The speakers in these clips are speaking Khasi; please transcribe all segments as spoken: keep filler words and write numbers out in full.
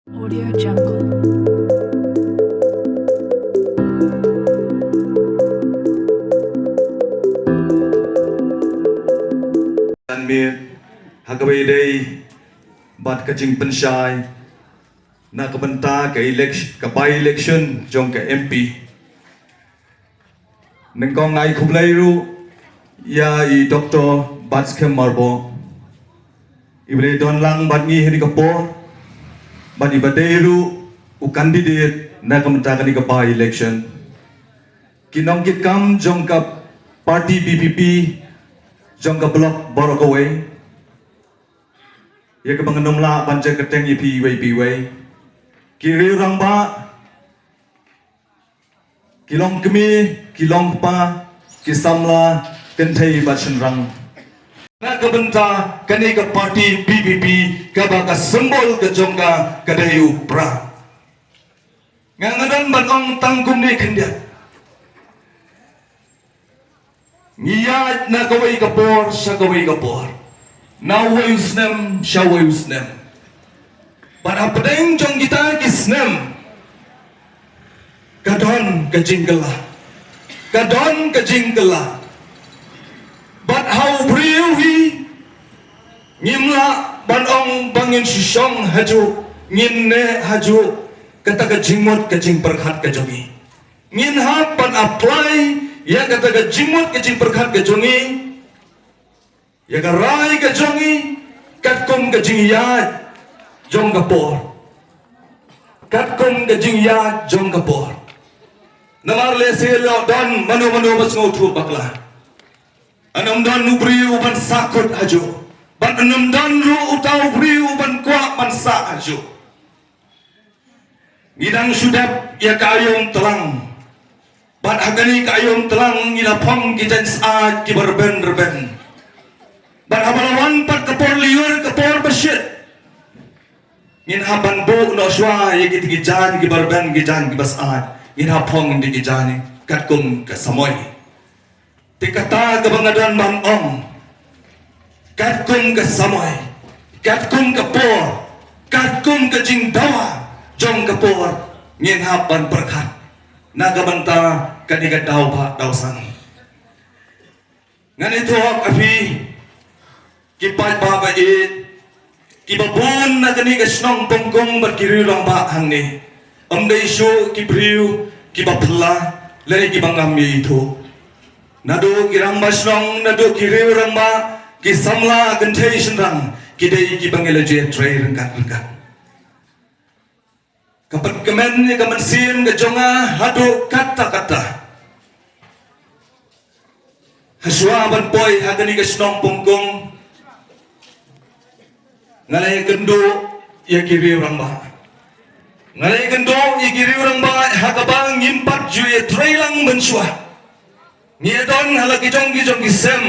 Audio Jungle. Janmiet ha kaba ïadei bad ka jingpynshai na ka bynta ka election, ka by-election jong ka M P. Nyngkong ai khublei ruh ïa i Doctor Batskhem Myrboh, iba dei don lang bad ngi ha kane ka por, bad iba dei ruh u candidate na ka bynta kane ka by-election. Ki nongkitkam jong ka party V P P jong ka block baroh kawei, ïa kaba ngan ym lah ban jia kyrteng ïa phi iwei pa iwei. Ki riew rangbah, ki longkmie, ki longkpa, ki samla, kynthei bad shynrang. Na ka bynta kane ka party V P P, kaba ka symbol ka jong ka ka dei u pra. Nga, nga don ban ong tang kumne khyndiat. Ngi ïaid na kawei ka por sha kawei ka por, na uwei u snem sha uwei u snem. Bad hapdeng jong kita ki snem, ka don ka jingkylla, ka don ka jingkylla. Bad ha u briew hi, ngim lah ban ong ba ngin shu shong hajuh, ngin neh hajuh, kata ka jingmut ka jingpyrkhat ka jong ngi. Ngin hap ban apply ïa kata ka jingmut ka jingpyrkhat ka jong ngi ïa ka rai ka jong ngi, katkum ka jingïaid jong ka por. Katkum ka jingïaid jong ka por. Namar lehse la don mano mano ba sngewthuh bakla. Yn ym don u briew ban sahkut hajuh, bad yn ym don ruh uta u briew ban kwah ban sah hajuh. Ngi dang shu dep ïa ka aïom tlang. Bad ha kane ka aïom tlang ngi la phong ki jaiñ syaid kiba rben rben. Bad haba la wan pat ka por lyiur, ka por ba shit, ngin hap ban buh noh shuwa ïa kita ki jaiñ kiba rben, ki jaiñ kiba syaid. Ngin hap phong ïa ki jaiñ katkum ka samoi. Te kata kaba nga don ban ong, katkum ka samoi, katkum ka por, katkum ka jingdawa jong ka por, ngin hap ban pyrkhat na ka bynta kane ka daw ba daw san. Ngan ïathuh ha phi ki paidbah ba ïeit, kiba bun na kane ka shnong Pongkung bad ki riew rangbah hangne, ym dei shuh ki briew kiba phylla lane kiba ngam ïaithuh. Naduh ki rangbah shnong, naduh ki riew rangbah, ki samla, kynthei shynrang, ki dei kiba ngi la ju ïatrei ryngkat ryngkat. Ka pynkmen ïa ka mynsiem ka jong nga haduh katta katta. Hashwa ban poi ha kane ka shnong Pongkung, nga la ïakynduh ïa ki riew rangbah. Nga la ïakynduh ïa ki riew rangbah ha kaba ngim pat ju ïatrei lang mynshuwa. Ngi ïadon ha la ki jong ki jong ki sem,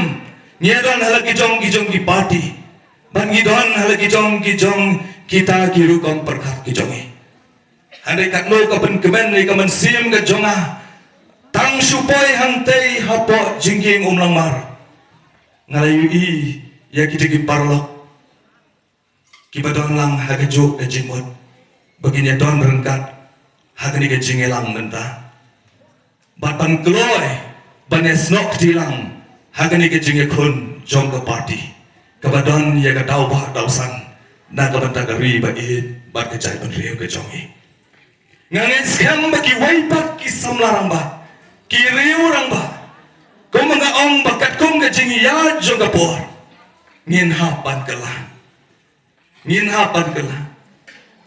ngi ïadon ha la ki jong ki jong ki party, bad ngi don ha la ki jong ki jong kita ki rukom pyrkhat ki jong ngi. Hynrei katno ka pynkmen ïa ka mynsiem ka jong nga, tang shu poi hangtei hapoh jingkieng Umlangmar, nga la ïohi ïa kita ki paralok kiba don lang ha kajuh ka jingmut ba kin ïadon ryngkat ha kane ka jingïalang mynta, bad ban kloi ban ïasnoh kti lang ha kane ka jingïakhun jong ka party kaba don ïa ka daw ba daw san na ka bynta ka ri ba ïeit bad ka jaitbynriew ka jong ngi. Nga ngeit skhem ba kiwei pat ki samla rangbah, ki riew rangbah, kumba nga ong ba katkum ka jingïaid jong ka por, ngin hap ban kylla. Ngin hap ban kylla.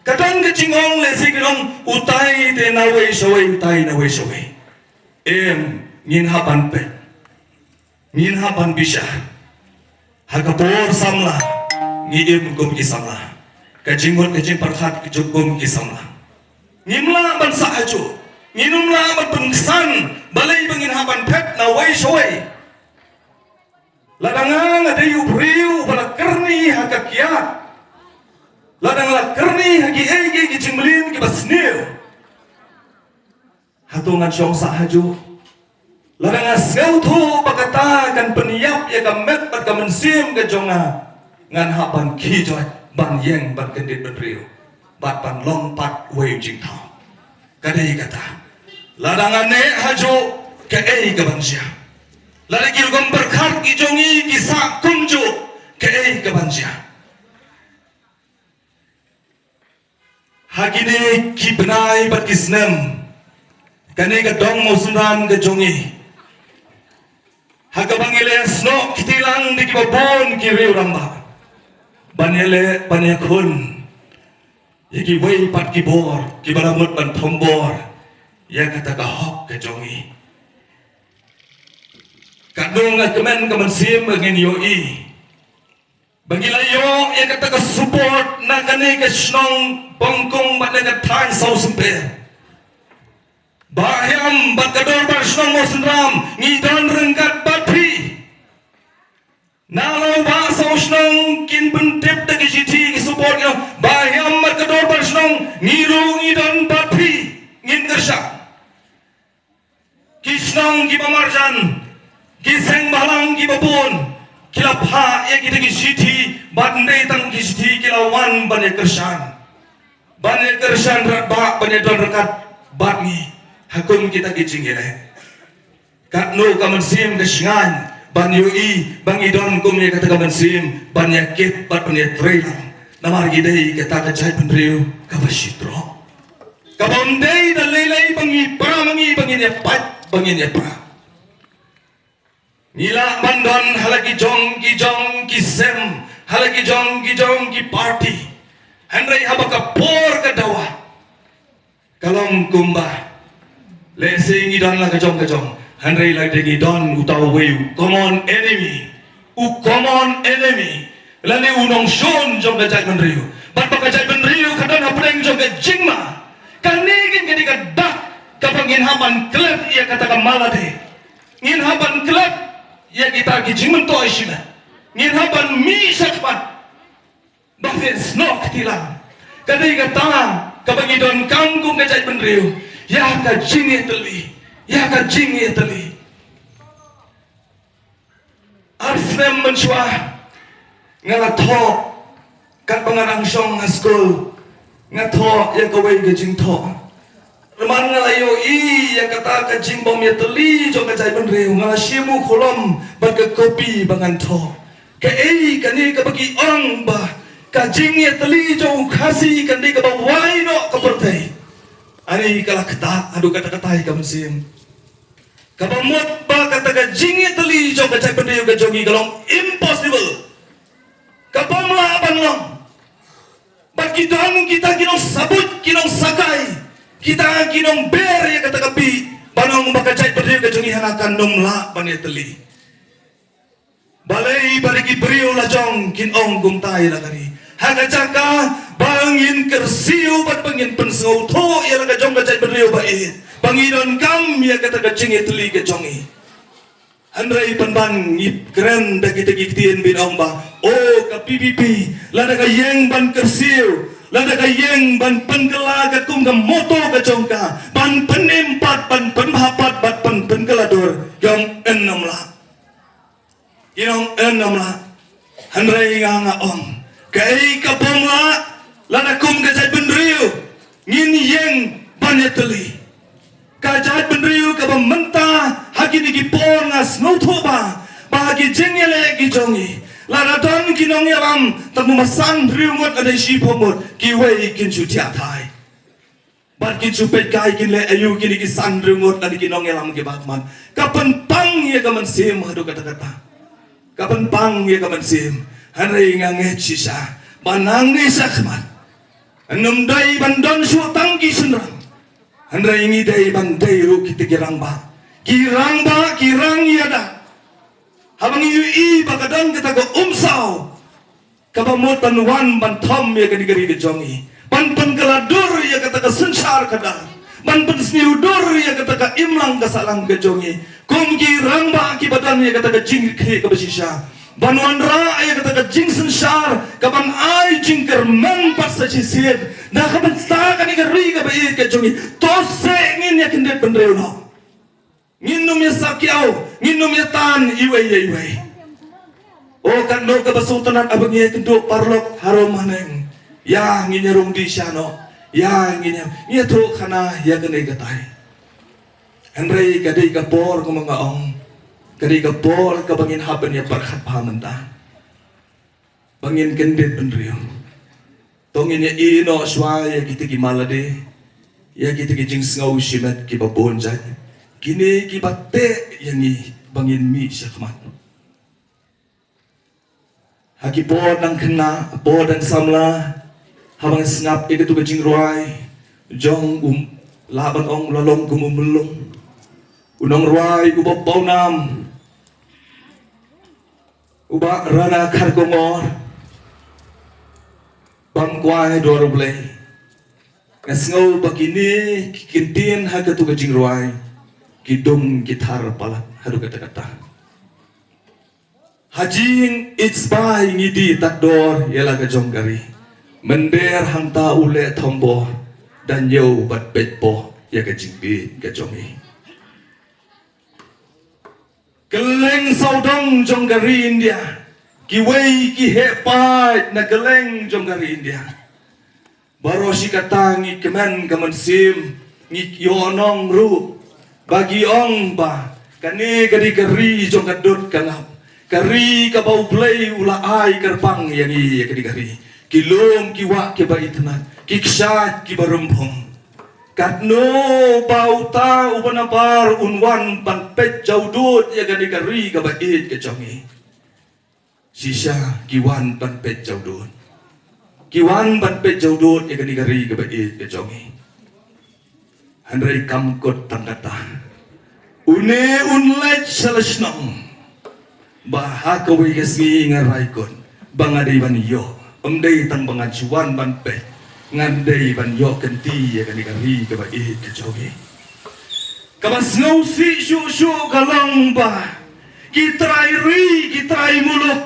Ka don ka jingong lehse ki ong utai te nawei shawei, utai nawei shawei. Em, ngin hap ban peit. Ngin hap ban bishar. Ha ka por samla, ngi im kum ki samla. Ka jingmut ka jingpyrkhat ka jong kum ki samla. Ngim lah ban sah hajuh. Ngim lah ban pynksan balei ba ngin hap ban peit nawei shawei. Lada nga nga dei u briew ba la kyrni ha ka kiad, lada nga la kyrni ha kiei kiei ki jingmlien kiba sniew, hato ngan shong sah hajuh? Lada nga sngewthuh ba kata kan pynïap ïa ka met bad ka mynsiem ka jong nga, ngan hap ban khie joit ban ïeng ban kyndit bynriew. bad ban long pat wei u jingthaw. Ka dei kata, lada nga neh hajuh, kaei kaban jia? Lada ki rukom pyrkhat ki jong ngi ki sah kumjuh, kaei kaban jia? Ha kine ki bnai bad ki snem, kane ka dong Mawsynram ka jong ngi, ha kaba ngi la snoh kti lang da kiba bun ki riew rangbah, ban ïaleh ban ïakhun ïa kiwei pat ki bor kiba la mut ban thombor ïa kata ka hok ka jong ngi. Katno nga kmen ka mynsiem ba ngin ïohi ba ngi la ïoh ïa kata ka support na kane ka shnong Bongkung bad na ka thaiñ Sawsymper. Bah Hiam bad ka dorbar shnong Mawsynram, ngi don ryngkat bad phi. Na la u bah saw shnong kin pyntip da ki shithi ki support ïa u Bah Hiam bad ka dorbar shnong, ngi ruh ngi don bad phi, ngin kyrshan. Ki shnong kiba marjan, ki seng bhalang kiba bun, ki la phah ïa kita ki shithi, bad ym dei tang ki shithi, ki la wan ban ïa kyrshan. Ban ïa kyrshan radbah, ban ïa don ryngkat bad ngi ha kum kita ki jingïaleh. Katno ka mynsiem ka shngaiñ ban ïohi ba ngi don kum ïa kata ka mynsiem ban ïa kit bad ban ïa trei lang. Namar ngi dei kata ka jaitbynriew kaba shitrok, kaba ym dei da lei lei ba ngi para ma ngi, ba ngin ïa pait, ba ngin ïa para. Ngi lah ban don ha la ki jong ki jong ki sem, ha la ki jong ki jong ki party. Hynrei haba ka por ka dawa, ka long kumba, lehse ngi don la ka jong ka jong, hynrei lada ngi don uta uwei u common enemy, u common enemy, lane u nongshun jong ka jaitbynriew, bad ba ka jaitbynriew ka don hapdeng jong ka jingma, kane keiñ ka dei ka dak kaba ngin hap ban klet ïa kata ka malade. Ngin hap ban klet ïa kita ki jingmyntoi shimet. Ngin hap ban mih shakhmat ba ngin snoh kti lang. Ka dei kata kaba ngi donkam kum ka jaitbynriew, ïa ka jingïatylli, ïa ka jingïatylli. Ar snem mynshuwa nga la thoh, katba nga dang shong ha skul, nga thoh ïa kawei ka jingthoh. Namar nga la ïohi ïa kata ka jingbym ïatylli jong ka jaitbynriew, nga la shim u khulom bad ka kopi ba ngan thoh. Kaei kane kaba ki ong ba ka jingïatylli jong u Khasi kan dei kaba wai noh ka pyrthei. Ani ka la ktah haduh katta katta ïa ka mynsiem. Kaba mut ba kata ka jingïatylli jong ka jaitbynriew ka jong ngi ka long impossible. Ka bym lah ban long. Bad ki don kita ki nongsabuit, ki nongsakai, kita ki nongber ïa kata ka bih, ban ong ba ka jaitbynriew ka jong ngi hana kan ym lah ban ïatylli. Balei ba ki briew la jong kin ong kumta ïa la ka ri? Ha ka jaka ba ngin kyrsiew bad ba ngin pynsngewthuh ïa la ka jong ka jaitbynriew ba ïeit, ba ngi donkam ïa kata ka jingïatylli ka jong ngi. Hynrei pynban ngi kren da kita ki ktien ba ong ba, o ka P P P, lada ka ïeng ban kyrsiew, lada ka ïeng ban pynkylla katkum ka motto ka jong ka, ban pynim pat, ban pynbha pat, ban pyn, pynkylla dur, ka ong ym lah. Ki ong ym lah. Hynrei nga nga ong, kaei ka bym lah, lada kum ka jaitbynriew ngin ïeng ban ïatylli. Ka jaitbynriew kaba mynta ha kine ki por nga sngewthuh ba, ba ha ki jingïaleh ki jong ngi, lada don ki nongïalam tang kumba san hynriew ngut lane shiphew ngut, kiwei kin shu thiah thai. Bad kin shu peit kai kin leh aïu kine ki san hynriew ngut lane ki nongïalam kiba khmat. Ka pynpang ïa ka mynsiem haduh katta katta. Ka pynpang ïa ka mynsiem. Hynrei nga ngeit shisha ba nangne shakhmat, ym dei ban don shuh tang ki shynrang, hynrei ngi dei ban dei ruh kita ki rangbah. Ki rangbah, ki rang ïada. Haba ngi ïohi ba ka don kata ka umsaw kaba mut ban wan ban thom ïa kane ka ri ka jong ngi, ban pynkylla dur ïa kata ka synshar khadar, ban pynsniew dur ïa kata ka imlang ka sahlang ka jong ngi, kum ki rangbah kiba don ïa kata ka jingkyrkhu kaba shisha, ban wanrah ïa kata ka jingsynshar kaban ai jingkyrmen pat sa shisien na ka bynta kane ka ri kaba ïeit ka jong ngi. To seh ngin ïakyndit bynriew noh. Ngin ym ïa sakiaw, ngin ym ïa tan iwei ïa iwei. O katno kaba sngewtynnat haba ngi ïakynduh paralok harum haneng. Ïa ngin ïa rung dih sha noh. Ïa ngin ïa, ngin ïathuh khana ïa kane katai. Hynrei ka dei ka por kumba nga ong, ka dei ka por kaba ngin hap ban ïa pyrkhat bha mynta, ba ngin kyndit bynriew. To ngin ïa ïeh noh shuwa ïa kita ki malade, ïa kita ki jingsngew shimet kiba bun jait, kine kiba teh ïa ngi ba ngin mih sha khmat. Ha ki por dang khynnah, por dang samla, haba nga sngap ïa katu ka jingrwai jong u, lah ban ong, u la long kum u myllung, u nongrwai uba pawnam, u Bah Rana Kharkongor, bam kwai dor U Blei. Nga sngew ba kine ki kyntien ha katu ka jingrwai ki dung ki thar palat haduh katta katta. Ha jingïeit spah ngi die tad dor ïa la ka jong ka ri. Mynder hangta u leh thombor, da ñiew bad peit bor ïa ka jingbieit ka jong ngi. Kylleng sawdong jong ka ri India, kiwei ki heh paid na kylleng jong ka ri India. Baroh shi katta ngi kmen ka mynsiem, ngi ïohnong ruh ba ki ong ba kane ka dei ka ri jong ka dud ka ngap, ka ri kaba U Blei u la ai kyrpang ïa ngi, ïa kane ka ri. Ki lum ki wah kiba itynnad, ki kshaid kiba rymphum. Katno ba uta uba nabar un wan ban peit jawdud ïa kane ka ri kaba ïeit ka jong ngi. Shisha ki wan ban peit jawdud. Ki wan ban peit jawdud ïa kane ka ri kaba ïeit ka jong ngi. Hynrei kam kut tang kata. Une un leit sha la shnong. Ba ha kawei ka sngi nga rai kut ba nga dei ban ïoh. Ym dei tang ba ngan shu wan ban peit. Ngan dei ban ïoh kynti ïa kane ka ri kaba ïeit ka jong ngi. Kaba sngewsih shuh shuh ka long ba ki trai ri, ki trai muluk,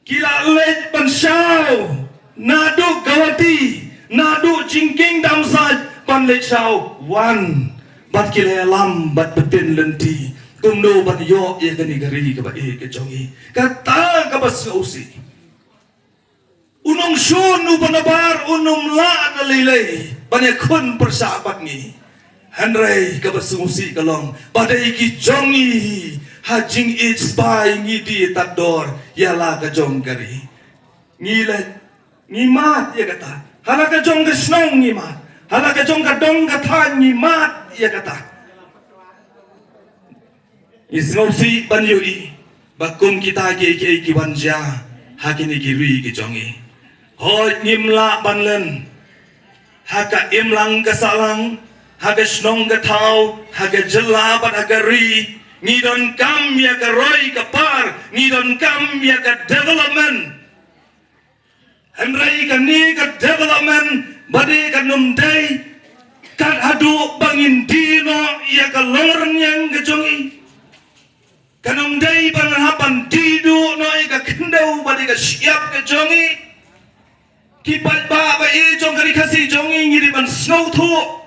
ki la leit ban shaw naduh Guwahati, naduh jingkieng dam sait ban leit shaw wan. Bad ki la ïalam bad btin lynti kumno ban ïoh ïa kane ka ri kaba ïeit ka jong ngi. Kata kaba sngewsih. U nongshun uba nabar un ym lah da lei lei ban ïakhun pyrshah bad ngi. Hynrei kaba sngewsih ka long ba dei ki jong ngi hi ha jingïeit spah ngi die tad dor ïa la ka jong ka ri. Ngi leh, ngi mad ïa kata. Ha la ka jong ka shnong ngi mad. Ha la ka jong ka dong ka thaiñ ngi mad ïa kata. Ngi sngewsih ban ïohi ba kum kita kiei kiei ki wan jia ha kine ki ri ki jong ngi. Hooid, ngim lah ban len ha ka imlang ka sahlang, ha ka shnong ka thaw, ha ka jylla bad ha ka ri. Ngi donkam ïa ka roi ka par, ngi donkam ïa ka development. Hynrei kane ka development ba dei kan ym dei kat haduh ba ngin die noh ïa ka longrynïeng ka jong ngi. Kan ym dei ban hap ban die duh noh ïa ka khyndew ba dei ka shyiap ka jong ngi. Ki paidbah ba ïeit jong ka ri Khasi jong ngi, ngi dei ban sngewthuh.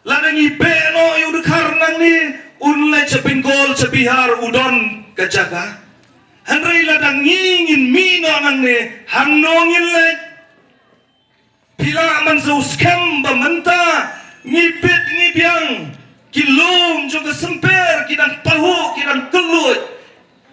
Lada ngi beh noh ïa u dkhar nangne, un leit sha Bengal, sha Bihar, u don ka jaka. Hynrei lada ngi ngin mih noh nangne, hangno ngin leit? Phi lah ban sngewskhem ba mynta ngi bit ngi biang, ki lum jong ka symper ki dang pahuh, ki dang kylluid.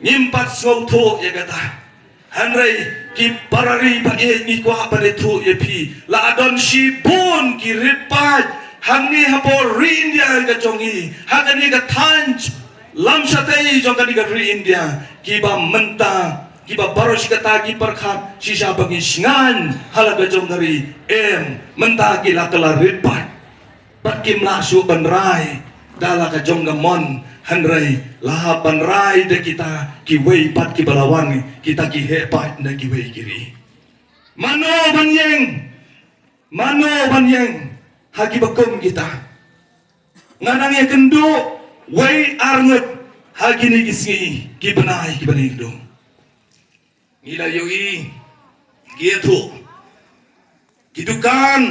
Ngim pat sngewthuh ïa kata. Hynrei ki para ri ba ïeit, ngi kwah ban ïathuh ïa phi, la don shibun ki rit paid hangne hapoh ri India ka jong ngi, ha kane ka thaiñ lamshatei jong kane ka ri India, kiba mynta, kiba baroh shi katta ki pyrkhat shisha ba ngi shngaiñ ha la ka jong ka ri, em, mynta ki la kylla rit paid. Bad kim lah shuh ban rai da la ka jong ka mon, hynrei la hap ban rai da kita kiwei pat kiba la wan, kita ki heh paid na kiwei ki ri. Mano ban ïeng, mano ban ïeng ha kiba kum kita? Nga nang ïakynduh wei ar ngut ha kine ki sngi ki bnai kiba ngi ïakynduh. Ngi la ïohi, ngi ïathuh. Ki dukan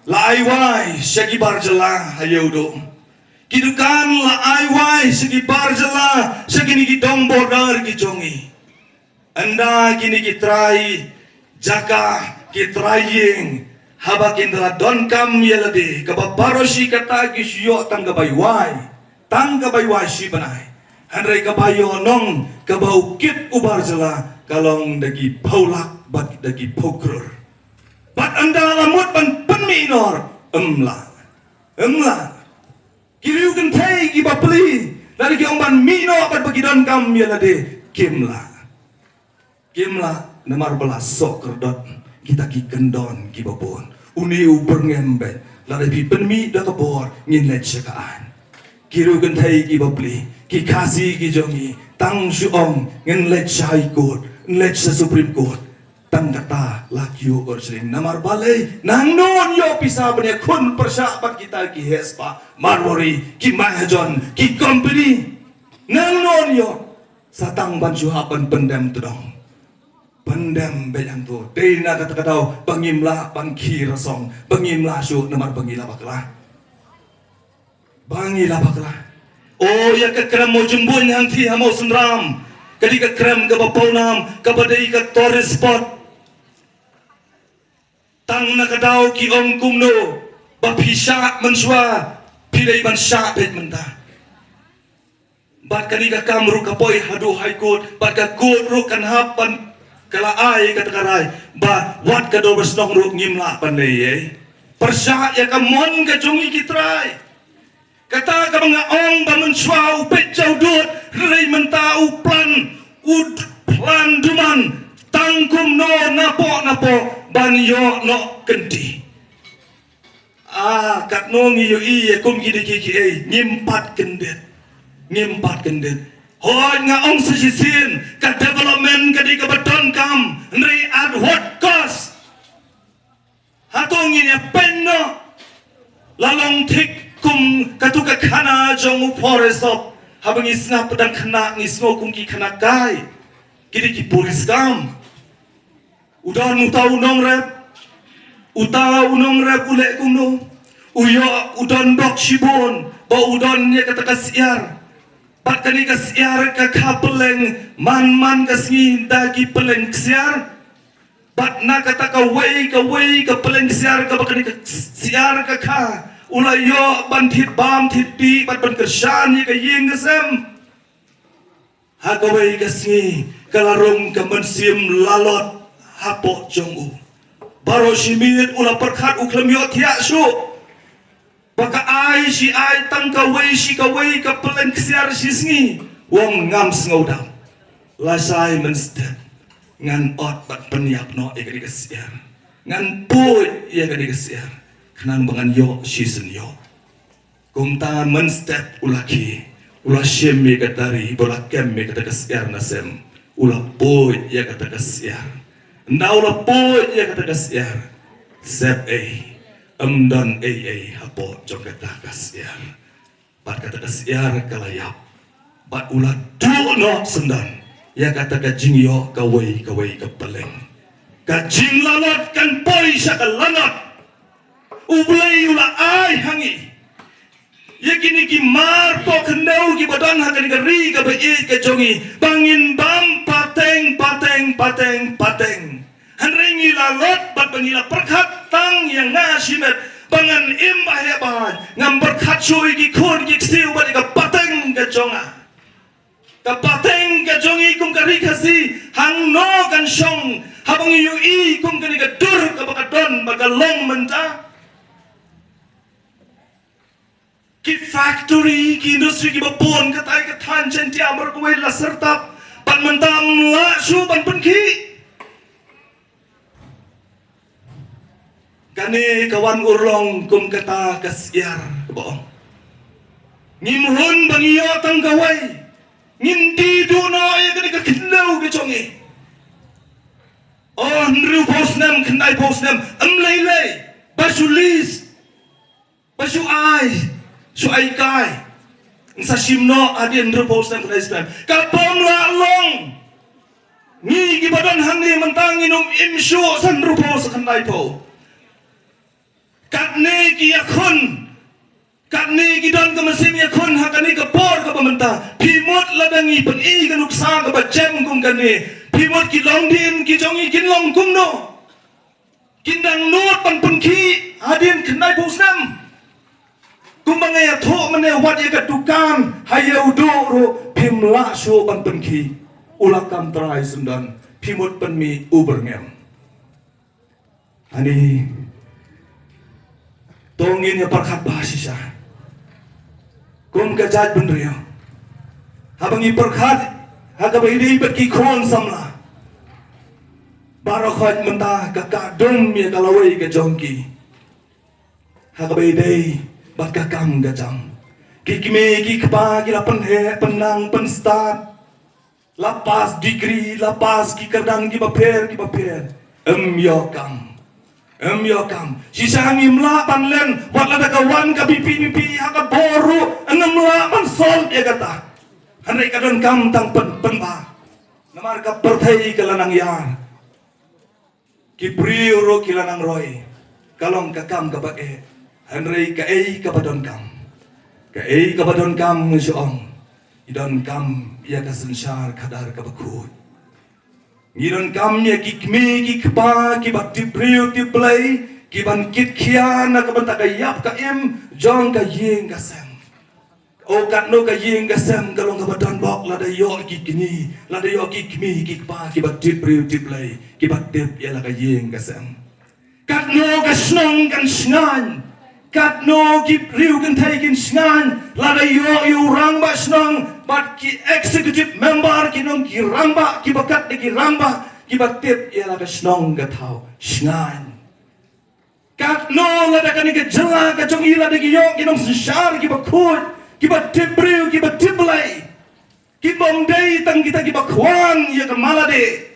la ai wai sha ki bar jylla ha Ïewduh. Ki dukan la ai wai sha ki bar jylla, sha kine ki dong border ki jong ngi. Ynda kine ki trai Jaka ki trai ïing haba kin da la donkam ïa lade, kaba baroh shi katta ki shu ïoh tang kaba iwai, tang kaba iwai shi bnai. Hynrei kaba ïoh nong kaba u kit u bar jylla ka long da ki phew lak bad da ki phew klur. Bad ynda la mut ban pynmih noh, em lah, em lah. Ki riew kynthei kiba pli, lada ki ong ban mih noh bad ba ki donkam ïa lade, kim lah. Kim lah, namar ba la soh kyrdot kita ki kyndon kiba bun. Une u byrngem beit, lada phi pynmih da ka bor, ngin leit sha ka aiñ. Ki riew kynthei kiba pli, ki Khasi ki jong ngi, tang shu ong ngin leit sha High Court, ngin leit sha Supreme Court. Tang kata la kiew urgently, namar balei, nangno ïoh pisa ban ïakhun pyrshah bad kita ki heh spah, Marwari, ki mahajon, ki company. Nangno ïoh, sa tang ban shu hap ban pyndem tdong. Pyndem beit hangto. Dei na kata ka daw ba ngim lah ban khie rasong, ba ngim lah shuh namar ba ngi la bakla. Ba ngi la bakla. O ïa ka krem Mawjymbuin hangthie ha Mawsynram. Ka dei ka krem kaba pawnam, kaba dei ka tourist spot. Tang na ka daw ki ong kumno, ba phi shah mynshuwa, phi dei ban shah beit mynta. Bad kane ka kam ruh ka poi haduh High Court, bad ka court ruh kan hap ban ka la ai kata ka rai ba wat ka dorbar shnong ruh ngim lah ban leh ei. Pyrshah ïa ka mon ka jong ngi ki trai. Kata kaba nga ong ba mynshuwa u peit jawdud, hynrei mynta u plan, u plan duman, tang kumno napoh napoh ban ïoh noh kynti. Ah, katno ngi ïohi ïa kum kine kiei kiei, ngim pat kyndit. Ngim pat kyndit. Hooid nga ong sa shisien, ka development ka dei kaba donkam, hynrei at what cost? Hato ngin ïa pynnoh? La long thik kum katu ka khana jong u Forest Sop, haba ngi sngap dang khynnah ngi sngew kum ki khana kai. Ki dei ki puriskam. U don uta u nongrep, uta u nongrep u leh kumno? U ïoh, u don bok shibun, ba u don ïa kata ka syiar. Bad kane ka syiar ka kha pylleng, man man ka sngi da ki pylleng ksiar. Bad na kata kawei kawei ka pylleng ksiar kaba kane ka syiar ka kha, u la ïoh ban thied bam thied dih bad ban kyrshan ïa ka ïing ka sem. Ha kawei ka sngi ka la rung ka mynsiem lalot hapoh jong u. Baroh shi miet u la pyrkhat u khlem ïohthiah shuh ba ka ai shi ai tang kawei shi kawei ka pylleng ksiar shi sngi. U ong ngam sngewdam. Lashai mynstep ngan ot bad pynïap noh ïa kane ka syiar. Ngan puid ïa kane ka syiar khnang ba ngan ïoh shisien ïoh. Kumta mynstep u la khie, u la shim ïa ka tari, ba u la kem ïa kata ka syiar na sem, u la puid ïa kata ka syiar. Ynda u la puid ïa kata ka syiar, sep ei, ym don ei ei hapoh jong kata ka syiar. Bad kata ka syiar ka la ïap. Bad u la duh noh syndon ïa kata ka jingïoh kawei kawei ka pylleng. Ka jinglalot kan poi sha ka lanot. U Blei u la ai ha ngi ïa kine ki mar poh khyndew kiba don ha kane ka ri kaba ïeit ka jong ngi ba ngin bam pateng pateng pateng pateng. Hynrei ngi la lot bad ba ngi la pyrkhat tang ïa nga shimet ba ngan im ba heh ba hain, ngam pyrkhat shuh ïa ki khun ki ksiew bad ïa ka pateng ka jong nga. Ka pateng ka jong ngi kum ka ri Khasi hangno kan shong haba ngi ïohi kum kane ka dur kaba ka don ba ka long mynta. Ki factory, ki industry kiba bun katai ka thaiñ Jaintia mar kawei la syrtap bad mynta ym lah shuh ban pynkhih. Kane ka wan urlong kum kata ka syiar kaba ong. Ngim hun ba ngi ïoh tang kawei. Ngin die duh noh ïa kane ka khyndew ka jong ngi. Oh, hynriewphew snem, khyndaiphew snem, ym lei lei ba shu list. Ba shu ai, shu ai kai. Ngin sa shim noh hadien hynriewphew snem khyndai snem. Ka bym lah long. Ngi kiba don hangne mynta ngin ym im shuh sa hynriewphew sa khyndaiphew. Katne ki ïakhun, katne Ngi don ka mynsiem ïakhun ha kane ka por kaba mynta. Phi mut lada ngi pyni ka nuksa kaba jem kum kane, phi mut ki longdien ki jong ngi kin long kumno? Kin dang nud ban pynkhih hadien khyndai phew snem? Kumba nga ïathuh mynne, wat ïa ka dukan ha Ïewduh ruh phim lah shuh ban pynkhih. U la kam trai syndon, phi mut pynmih u byrngem. Ani, to ngin ïa pyrkhat bha shisha kum ka jaitbynriew. Haba ngi pyrkhat ha kaba ïadei bad ki khun samla, baroh khoit mynta ka kah dum ïa ka lawei ka jong ki ha kaba ïadei bad ka kam ka jam. Ki kmie ki kpa ki la pynheh pynnang pynstad, la pass degree, la pass ki kyrdan kiba pher kiba pher. Em ïoh kam. Em ïoh kam. Shisha ngim lah ban len, wat lada ka wan ka VPP ha ka bor ruh, ngim lah ban solve ïa kata. Hynrei ka donkam tang pyn pynbha. Namar ka pyrthei ka la nang ïar. Ki briew ruh ki la nang roi. Ka long ka kam kaba eh. Hynrei kaei kaba donkam? Kaei kaba donkam, nga shu ong, ngi donkam ïa ka synshar khadar kaba khuid. Ngi donkam ïa ki kmie ki kpa kiba tip briew tip Blei, kiban kit khia na ka bynta ka ïap ka im jong ka ïing ka sem. O, katno ka ïing ka sem ka long kaba donbok lada ïoh ki kñi, lada ïoh ki kmie ki kpa kiba tip briew tip Blei, kiba tip ïa la ka ïing ka sem. Katno ka shnong kan shngaiñ, katno ki briew kynthei kin shngaiñ lada ïoh ïa u rangbah shnong bad ki executive member, ki nong ki rangbah, kiba kat da ki rangbah, kiba tip ïa la ka shnong ka thaw. Shngaiñ. Katno lada kane ka jylla ka jong ngi lada ki ïoh ki nongsynshar kiba khuid, kiba tip briew, kiba tip Blei, ki bym dei tang kita kiba khwan ïa ka malade.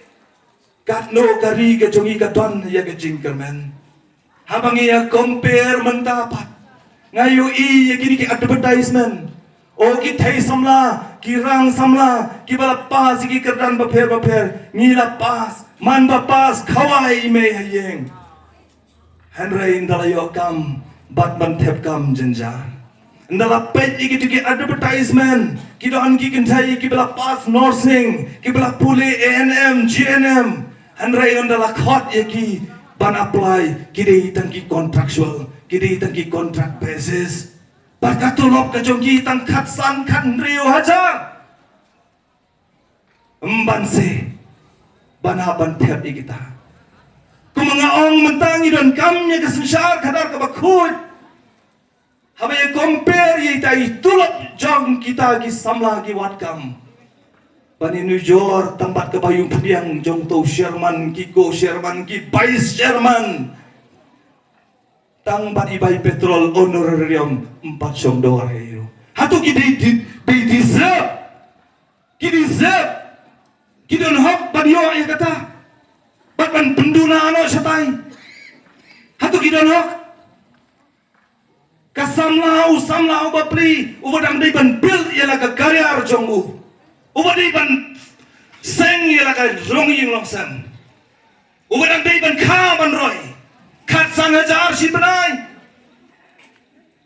Katno ka ri ka jong ngi ka don ïa ka jingkyrmen. Haba ngi ïa compare mynta pat, nga ïohi ïa kine ki advertisement. O, ki thei samla, ki rang samla, kiba la pass ïa ki kyrdan bapher bapher, ngi la pass, man ba pass, khawai i mei ha ïing. Hynrei ynda la ïoh kam bad ban thep kam jynjar, ynda la peit ïa kito ki advertisement, ki don ki kynthei kiba la pass nursing, kiba la pule A N M, G N M. Hynrei ynda la khot ïa ki ban apply, ki dei tang ki contractual, ki dei tang ki contract basis. Bad ka tulop ka jong ki tang khatsan khathynriew hajar. Ym ban se, ban hap ban thep ïa kita. Kumba nga ong mynta, ngi donkam ïa ka synshar khadar kaba khuid. Haba ïa compare ïa ita i tulop jong kita ki samla ki wad kam, ban ïanujor tang bad kaba ïoh pdiang jong uto u chairman, ki co-chairman, ki vice chairman, tang bad i bai petrol honorarium ym pat shong dor ïa u. Hato ki dei, dei, dei deserve? Ki deserve, ki don hok ban ïoh ïa kata, bad ban pynduna noh shatai. Hato ki don hok? Ka samla, u samla uba pli, uba dang dei ban build ïa la ka career jong u, uba dei ban seng ïa la ka longïing longsem, uba dang dei ban kha ban roi, khatsan hajar shi bnai.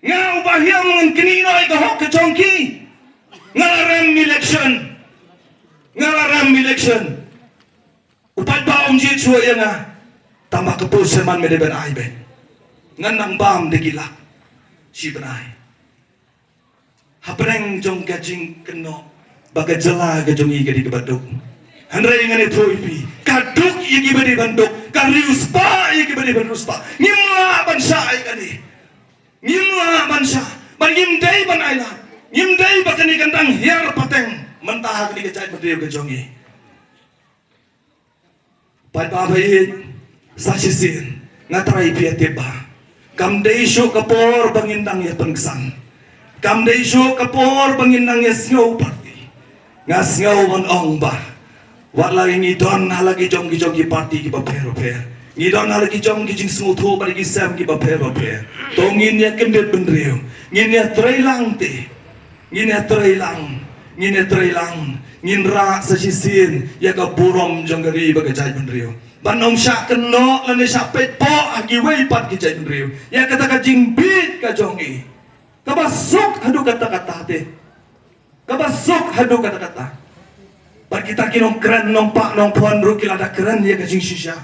Nga uba hiam ngan knieh noh ïa ka hok ka jong ki. Nga la rem election. Nga la rem election. U paidbah um jied shuh ïa nga. Tang ba ka post chairman me dei ban ai beit. Ngan nang bam da ki lak shi bnai. Hapdeng jong ka jingkynnoh ba ka jylla ka jong ngi ka dei kaba duk. Hynrei ngan ïathuh ïa phi, ka duk ïa kiba dei ban duk, ka riewspah ïa kiba dei ban riewspah. Ngim lah ban shah ïa kane. Ngim lah ban shah, bad ngim dei ban ailad. Ngim dei ba kane kan dang hiar pateng mynta ha kane ka jaitbynriew ka jong ngi. Paidbah ba ïeit, sa shisien nga trai phi ïa tip ba kam dei shuh ka por ba ngin nang ïa pynksan. Kam dei shuh ka por ba ngin nang ïa sngew party. Nga sngew ban ong ba wat la ngi don ha la ki jong ki jong ki party kiba pher pher, ngi don ha la ki jong ki jingsngewthuh bad ki sem kiba pher pher, to ngin ïa kyndit bynriew, ngin ïa trei lang te. Ngin ïa trei lang, ngin ïa trei lang, ngin rah sa shisien ïa ka burom jong ka ri bad ka jaitbynriew. Ban ym shah kynnoh lane shah peit poh ha kiwei pat ki jaitbynriew ïa kata ka jingbieit ka jong ngi. Kaba suk haduh katta katta te. Kaba suk haduh katta katta. Bad kita ki nongkren, nongpah, nongphon ruh ki la da kren ïa ka jingshisha.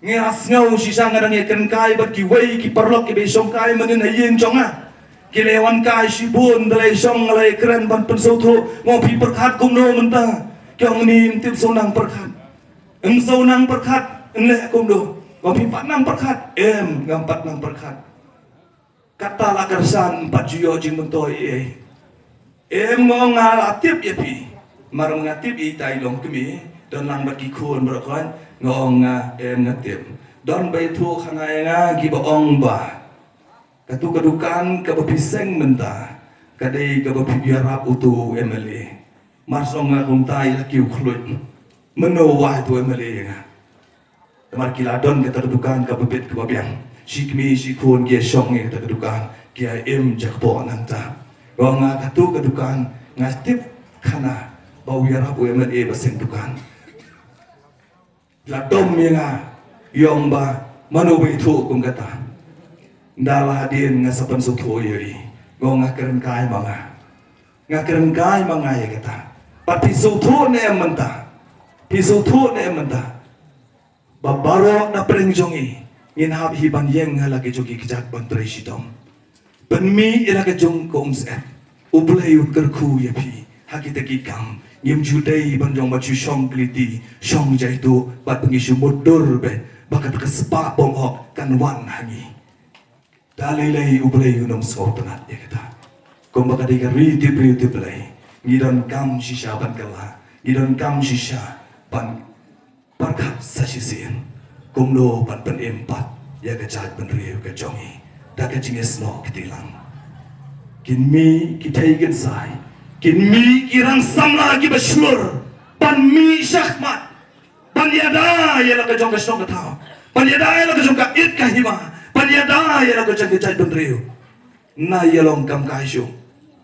Nga sngew shisha nga dang ïakren kai bad kiwei ki paralok kiba shong kai mynnin ha ïing jong nga. Ki la wan kai shibun, da la shong nga la kren ban pynsngewthuh, nga ong phi pyrkhat kumno mynta. Ki ong ni ym tip shu nang pyrkhat. Ym shu nang pyrkhat, ym leh kumno. Nga ong phi pat nang pyrkhat, em, ngam pat nang pyrkhat. Kata la kyrshan, ym pat ju ïoh jingmyntoi ei ei. Em, nga ong nga la tip ïa phi. Mar nga tip ïa itai long kmie, don lang bad ki khun baroh khoit, nga ong nga, em, nga tip. Don ba ïathuh ha nga ïa nga kiba ong ba katu ka dukan kaba phi seng mynta ka dei kaba phi ïarap utu u M L A. Mar shu ong nga kumta ïa la kiew khluit. Mano wai utu u M L A ïa nga. Namar ki la don kata ka dukan kaba bit kaba biang. Shi kmie shi khun ki ïa shong ïa kata ka dukan, ki ïa im jakpoh nangta. Nga ong nga katu ka dukan nga tip khana ba u ïarap u M L A ba seng dukan. La dom ïa nga, ïa ong ba mano ba ïathuh kum kata. Nda la hadien nga sa pynsngewthuh ïa i. Nga ong nga kren kai ma nga. Nga kren kai ma nga ïa kata. Pat phi sngewthuh ne em mynta. Phi sngewthuh ne em mynta. Ba baroh na pdeng jong ngi ngin hap hi ban ïeng ha la ki jong ki kjat ban trei shitom. Pynmih ïa la ka jong ka umsyep. U Blei un kyrkhu ïa phi ha kita ki kam. Ngim ju dei ban jong ba ju shong kylli ti, shong jaituh bad ba ngi shu mutdur beit ba kata ka spah bong hok kan wan ha ngi. Da lei lei U Blei un ym sngewtynnat ïa kata. Kumba ka dei ka ri tip briew tip Blei, ngi donkam shisha ban kylla, ngi donkam shisha ban pyrkhat sa shisien kumno ban pynim pat ïa ka jaitbynriew ka jong ngi da ka jingïasnoh kti lang. Kin mih ki thei kin sai, kin mih ki rang samla kiba shlur ban mih shakhmat. Ban ïada ïa la ka jong ka shnong ka thaw. Ban ïada ïa la ka jong ka it ka hima. Ban ïada ïa la ka jong ka jaitbynriew. Na ïa long kam kai shuh.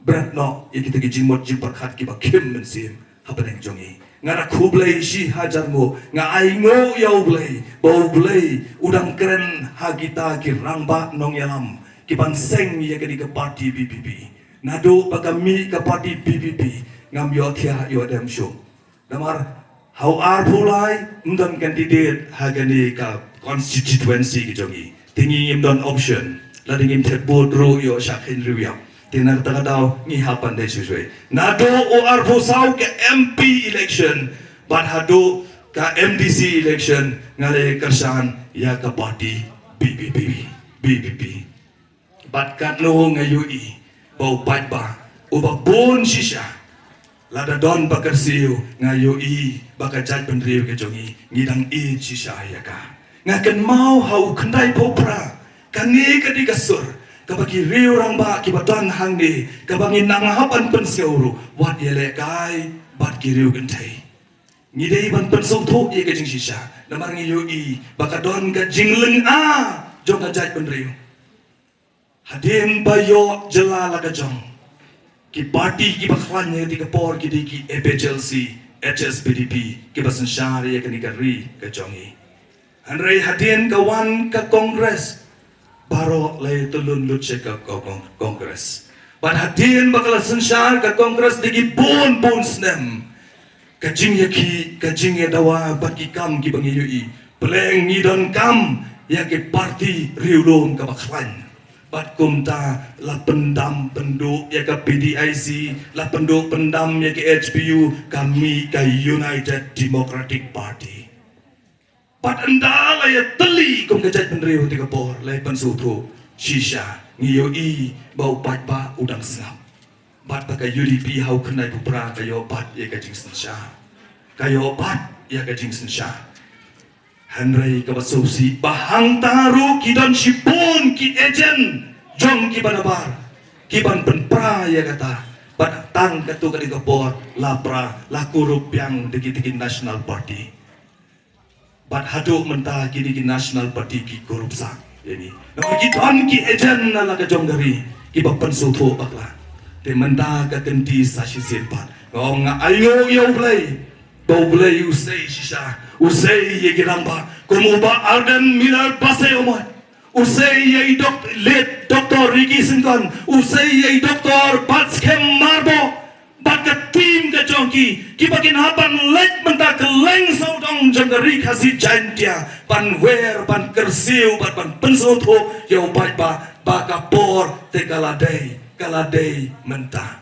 Bret noh ïa kita ki jingmut jingpyrkhat kiba khim mynsiem hapdeng jong ngi. Nga da khublei shi hajar nguh, nga ainguh ïa U Blei ba U Blei u dang kren ha kita ki rangbah nongïalam ki ban seng ïa kane ka party B P P. Naduh ba ka mih ka party B P P ngam ïohthiah ïoh dem shuh. Namar ha u arphew lai ym don candidate ha kane ka constituency ka jong ngi. Te ngi ngim don option. Lada ngim thied vote ruh ïoh shah kheiñ riewïap. Te na kata ka daw ngi hap ban dei shuh shuh. Naduh u arphew saw ka M P election bad haduh ka M D C election nga la kyrshan ïa ka party B P P, B P P. Bad katno nga ïohi ba u paidbah uba bun shisha, lada don ba kyrsiew nga ïohi ba ka jaitbynriew ka jong ngi ngi dang ïeit shisha ïa ka. Nga kynmaw ha u khyndaiphew phra, kane ka dei ka sur kaba ki riew rangbah kiba don hangne kaba ngi nang hap ban pynsngew ruh, wat ïalehkai bad ki riew kynthei. Ngi dei ban pynsngewthuh ïa ka jingshisha namar ngi ïohi ba ka don ka jinglynga jong ka jaitbynriew. Hadien ba ïoh jylla la ka jong, ki party kiba khlaiñ ha kata ka por ki dei ki A P H L C, H S P D P, kiba synshar ïa kane ka ri ka jong ngi. Hynrei hadien ka wan ka Congress, baroh la ïa tylun lut sha ka, ka, ka Congress. Bad hadien ba ka la synshar ka Congress da ki bun bun snem, ka jingïakhih, ka jingïadawa bad ki kam kiba ngi ïohi, pleng ngi donkam ïa ki party riewlum kaba khlaiñ. Bad kumta la pyndam pynduh ïa ka P D I C, la pynduh pyndam ïa ka H P U, ka mih ka United Democratic Party. Bad ynda la ïatylli kum ka jaitbynriew ha kata ka por, la ïa pynsngewthuh shisha, ngi ïohi ba u paidbah u dang sngap. Bad ba ka U D P ha u khyndaiphew phra ka ïoh bat ïa ka jingsynshar. Ka ïoh bat ïa ka jingsynshar. Hynrei kaba sngewsih ba hangta ruh ki don shibun ki agent jong kiba nabar ki ban pynpra ïa kata. Bad tang katto katne ka por la pra, la kurup biang da kita ki National Party. Bad haduh mynta kine ki National Party ki kurup sah ïa ngi. Namar ki don ki agent na la ka jong ka ri kiba pynsngewthuh bakla. Te mynta ka kynti sa shisien pat, nga ong nga ainguh ïa U Blei ba U Blei u sei shisha, u sei ïa ki rangbah kum u Bah Ardent Miller Basaiawmoit, u sei ïa i Dok-, late Doctor Ricky Syngkon, u sei ïa i Doktor Batskhem Myrboh bad ka team ka jong ki, kiba kin hap ban leit mynta kylleng sawdong jong ka Ri Khasi Jaintia ban wer, ban kyrsiew bad ban pynsngewthuh ïa u paidbah ba ka por te ka la dei, ka la dei mynta.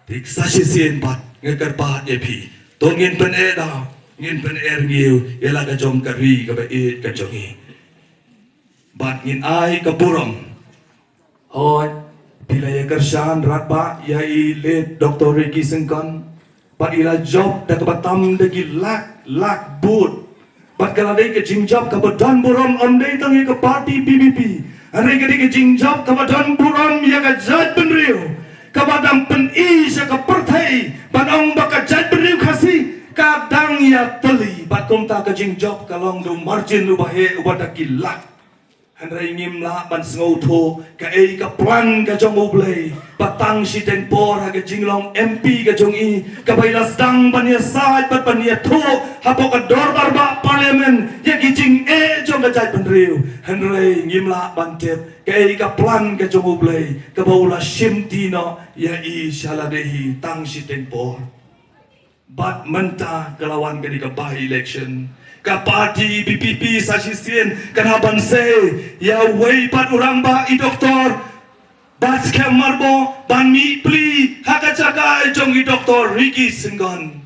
Te sa shisien pat nga kyrpad ïa phi, to ngin pyneh daw, ngin pyneh rngiew ïa la ka jong ka ri kaba ïeit ka jong ngi. Bad ngin ai ka burom. Hooid, phi la ïa kyrshan radbah ïa i late Doktor Ricky Syngkon. Bad i la jop da kaba tam da ki lak lak vote. Bad ka la dei ka jingjop kaba don burom, ym dei tang ïa ka party V P P, hynrei ka dei ka jingjop kaba don burom ïa ka jaitbynriew, kaba dang pyni sha ka pyrthei ban ong ba ka jaitbynriew Khasi ka dang ïatylli. Bad kumta ka jingjop ka long da u margin uba heh, uba da ki lak. Hynrei ngim lah ban sngewthuh kaei ka plan ka jong U Blei ba tang shiteng por ha ka jinglong M P ka jong i, kaba i la sdang ban ïasaid bad ban ïathuh hapoh ka dorbar bah Parliament ïa ki jingeh jong ka jaitbynriew. Hynrei ngim lah ban tip kaei ka plan ka jong U Blei kaba u la shimti noh ïa i sha lade hi tang shiteng por. Bad mynta ka la wan kane ka by-election, ka party V P P sa shisien kan hap ban sei ïa uwei pat u rangbah, i Doktor Batskhem Myrboh, ban mih pli ha ka jaka jong i Doktor Ricky Syngkon.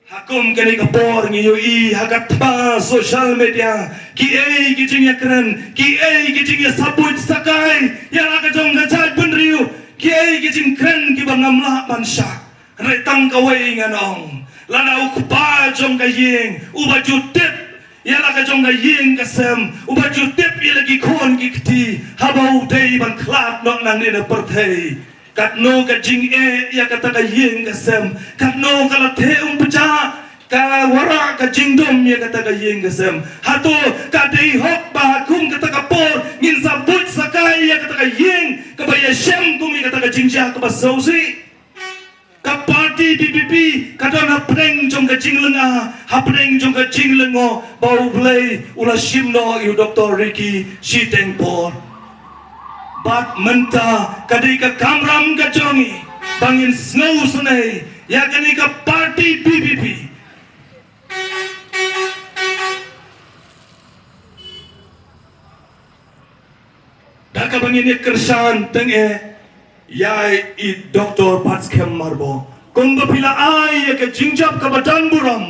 Ha kum kane ka por ngi ïohi ha ka thma social media kiei ki jingïakren, kiei ki jingïasabuit sakai ïa la ka jong ka jaitbynriew, kiei ki jingkren kiba ngam lah ban shah. Hynrei tang kawei ngan ong, lada u kpa jong ka ïing uba ju tip ïa la ka jong ka ïing ka sem, uba ju tip ïa la ki khun ki kti, haba u dei ban khlad noh nangne na pyrthei, katno ka jingeh ïa kata ka ïing ka sem, katno ka la theh umphniang, ka la wanrah ka jingdum ïa kata ka ïing ka sem. Hato ka dei hok ba ha kum kata ka por ngin sa buit sakai ïa kata ka ïing kaba ïashem kum ïa kata ka jingjia kaba sngewsih? Ka party V P P ka don hapdeng jong ka jinglynga, hapdeng jong ka jinglyngngoh ba U Blei u la shim noh ïa u Doktor Ricky shiteng por. Bad mynta ka dei ka kamram ka jong ngi ba ngin sngewsynei ïa kane ka party V P P. Da kaba ngin ïa kyrshan tyngeh ïa i Doktor Batskhem Myrboh, kumba phi la ai ïa ka jingjop kaba don burom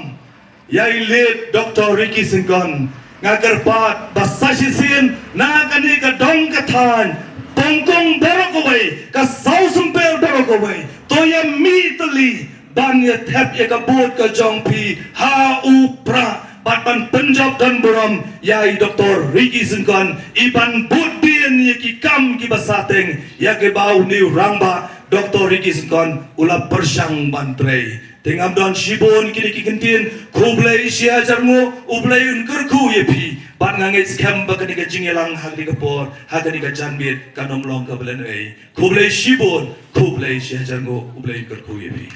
ïa i late Doktor Ricky Syngkon, nga kyrpad ba sa shisien na kane ka dong ka thaiñ, Pongkong baroh kawei, ka Saw Symper baroh kawei, to ïa mih tylli ban ïa thep ïa ka vote ka jong phi ha u Prah bad ban pynjop don burom ïa i Doktor Ricky Syngkon, i ban bud dien ïa ki kam kiba sateng ïa kiba une u rangbah Doktor Ricky Syngkon u la pyrshang ban trei. Te ngam don shibun kine ki kyntien, khublei shihajar nguh, U Blei un kyrkhu ïa phi. Bad nga ngeit skhem ba kane ka jingïalang ha kane ka por, ha kane ka janmiet kan ym long kaba lehnohei. Khublei shibun, khublei shihajar nguh, U Blei un kyrkhu ïa phi.